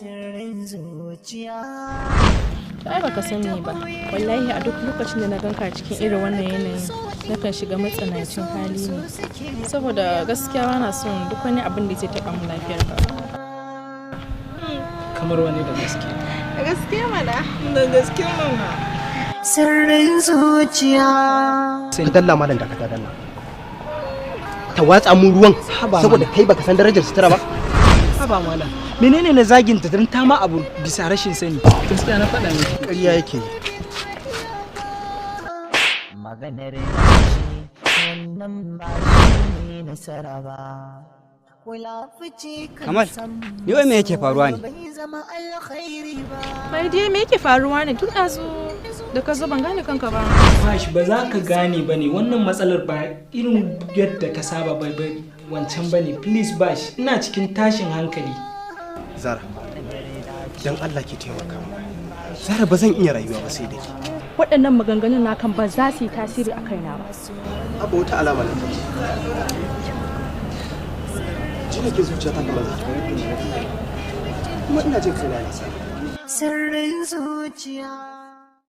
Sirrin zuciya. To ai baka sani ba. Wallahi a duk lokacin da na ganka cikin irin wannan yanayin, nakan shiga matsanancin hali ne. Saboda gaskiya bana son duk wani abin da zai taɓa min lafiyar ka. Kamar wani da gaske? Da gaske mana. Da gaske mana. Sirrin zuciya. Ka dalla malam, dakata dalla. Ta watsa mun ruwan Haba saboda mana. kai baka san darajar sutura ba. Haba malam, menene na zagin ta dan ta ma abu bisa rashin sani? Gaskiya na faɗa miki. Ƙarya yake yi. Maganar shi wannan ba shi ne nasara ba. Kula fice kan Kamal, ni wai me yake faruwa ne? bai zama alkhairi ba. Mai dai, me yake faruwa ne? Tun ɗazu da ka zo ban gane kanka ba. Bash, ba za ka gane ba ne. Wannan matsalar ba irin yadda ka saba ba wancan ba ne. Please Bash, ina cikin tashin hankali. Zara, dan Allah ki taimaka mu. Zara, ba zan iya rayuwa ba sai da ke. Waɗannan maganganun nakan ba za su yi tasiri a kaina ba. Abu wata alama na take. Ji nake zuciya ta kamar za ta. Kuma ina jin kaina na sani. Sirrin zuciya.